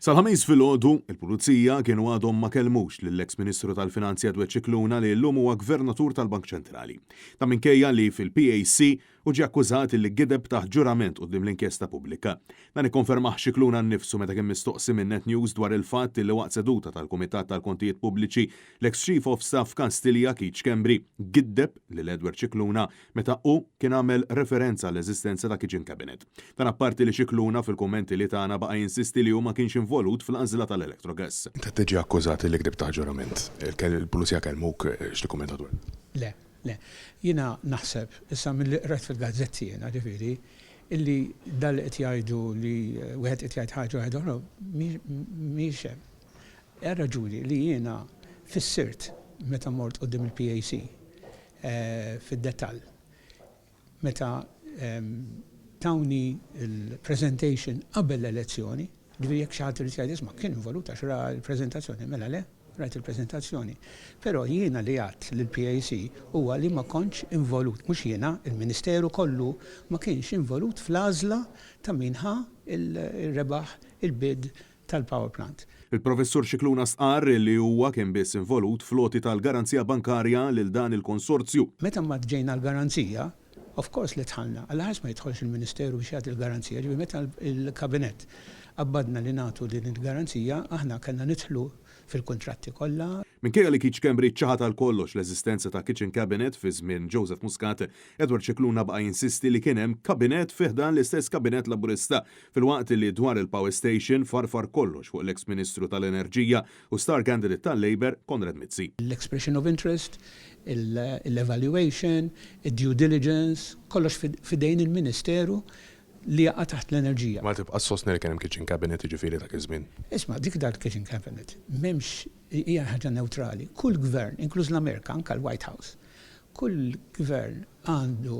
Sal-Ħamis filgħodu, il-Pulizija kienu għadhom ma kellmux lill-eks Ministru tal-Finanzi Edward Scicluna li llum huwa Gvernatur tal-Bank Ċentrali. Dan minkejja li fil-PAC hu ġie akkużat li gideb taħt ġurament quddiem l-inkjesta pubblika. Dan ikkonfermah Scicluna nnifsu meta kien mistoqsi minn Net News dwar il-fatt li waqt seduta tal-Kumitat tal-Kontijiet Pubbliċi l-eks Chief of Staff Kastilja Keith Schembri giddeb lil Edward Scicluna meta hu kien għamel referenza għall-eżistenza ta' kitchen cabinet. Dan apparti li Scicluna fil-kummenti li tana baqa' jinsisti li hu ma kienx involut fl-għażla tal-Electrogas. Inti qed tiġi akkużat li kdibt taħt ġurament. Il-Pulizija kellmuk, x'tikkummenta dwar dan? Le, le. Jiena naħseb, issa milli qrajt fil-gazzetti jiena, ġifieri, illi dan li qed jgħidu li wieħed qed jgħid ħaġa u wieħed oħra mhijiex hemm. Għar-raġuni li jiena fissirt meta mort quddiem il-PAC fid-dettall. Meta tawni l-presentation qabel l-elezzjoni, ġifieri jekk xi ħadd irid jgħid isma' kien involut għax ra l-preżentazzjoni, mela le, rajt il-preżentazzjoni. Però jiena li għedt lill-PAC huwa li ma kontx involut, mhux jiena, il-Ministeru kollu ma kienx involut fl-għażla ta' min ħa rebaħ il-bid tal-power plant. Il-Professur Scicluna stqarr li huwa kien biss involut fl-għoti tal-garanzija bankarja lil dan il-konsorzju. Meta mbagħad ġejna għall-garanzija, of course li dħalna, alla ħares ma jidħolx il-Ministeru biex jagħti l-garanzija, ġifieri meta l-Kabinett qabbadna li nagħtu din il-garanzija, aħna kellna nidħlu fil-kuntratti kollha. Minkejja li Keith Schembri ċaħad għal kollox l-eżistenza ta' kitchen cabinet fi żmien Joseph Muscat, Edward Scicluna baqa' jinsisti li kien hemm kabinett fi ħdan l-istess Kabinett Laburista Filwaqt li dwar il-power station farfar kollox fuq l-eks Ministru tal-Enerġija u star candidate tal-Labour, Konrad Mizzi. L-expression of interest, l-evaluation, id-due diligence, kollox f'idejn il-Ministeru li jaqa' taħt l-enerġija. Ma tibqax ssostni li kien hemm kitchen cabinet jiġifieri dak iż-żmien? Isma' dik dal-kitchen cabinet m'hemmx hija ħaġa newtrali. Kull gvern, inkluż l-Amerika, anke l-White House, kull gvern għandu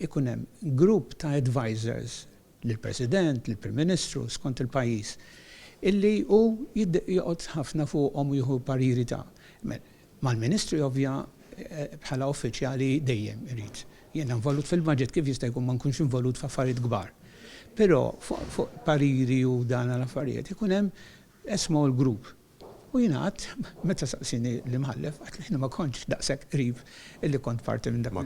ikun hemm grupp ta' advisors lill-President, lill-Prim Ministru, skont il-pajjiż, illi hu joqgħod ħafna fuqhom u jieħu pariri ta' Mal-Ministri ovvja bħala uffiċjali dejjem irid. Jiena involut fil-budget kif jista' jkun ma nkunx involut f'affarijiet kbar. Però fuq pariri u dan l-affarijiet ikun hemm a small group. U jiena għedt, meta saqsieni l-Imħallef, għedt li jiena ma kontx daqshekk qrib illi kont parti minn dak li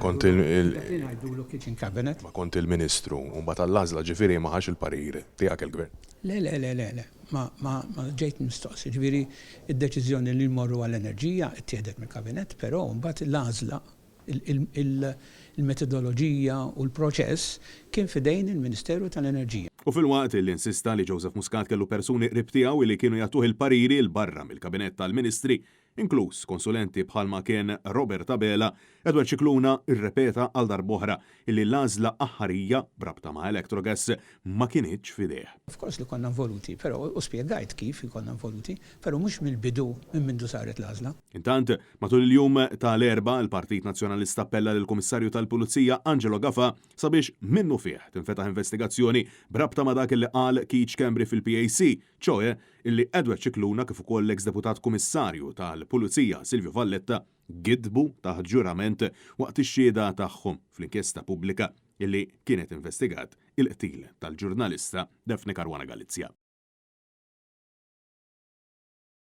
ngħidulu kitchen cabinet. Ma kont il-Ministru, u mbagħad għall-għażla ġifieri ma ħax il-parir tiegħek il-Gvern. Le, le, le, le, le, ma, ma, ma ġejt mistoqsi. Ġifieri d-deċiżjoni li nmorru għall-enerġija ttieħdet mill-Kabinett, però mbagħad l-għażla Il-metodoloġija u l-proċess kien f'idejn il-Ministeru tal-Enerġija. U filwaqt li insista li Joseph Muscat kellu persuni qrib tiegħu li kienu jagħtuh il-pariri 'l barra mill-Kabinett tal-Ministri, inkluż konsulenti bħalma kien Robert Abela, Edward Scicluna rrepeta għal darb'oħra illi l-għażla aħħarija b'rabta ma' Electrogas ma kinitx f'idejh. Of course li konna involuti, però, u spjegajt kif konna involuti, però mhux mill-bidu, minn mindu saret l-għażla. Intant, matul il-jum ta' l-Erbgħa, il-Partit Nazzjonalista appella lill-Kummissarju tal-Pulizija Angelo Gafà sabiex minnufih tinfetaħ investigazzjoni b'rabta ma' dak li qal Keith Schembri fil-PAC, ċoe illi Edward Scicluna kif ukoll l-eks Deputat Kummissarju tal-Pulizija Silvio Valletta gidbu taħt ġurament waqt ix-xhieda tagħhom fl-inkjesta pubblika illi kienet investigat il-qtil tal-ġurnalista Daphne Caruana Galizia.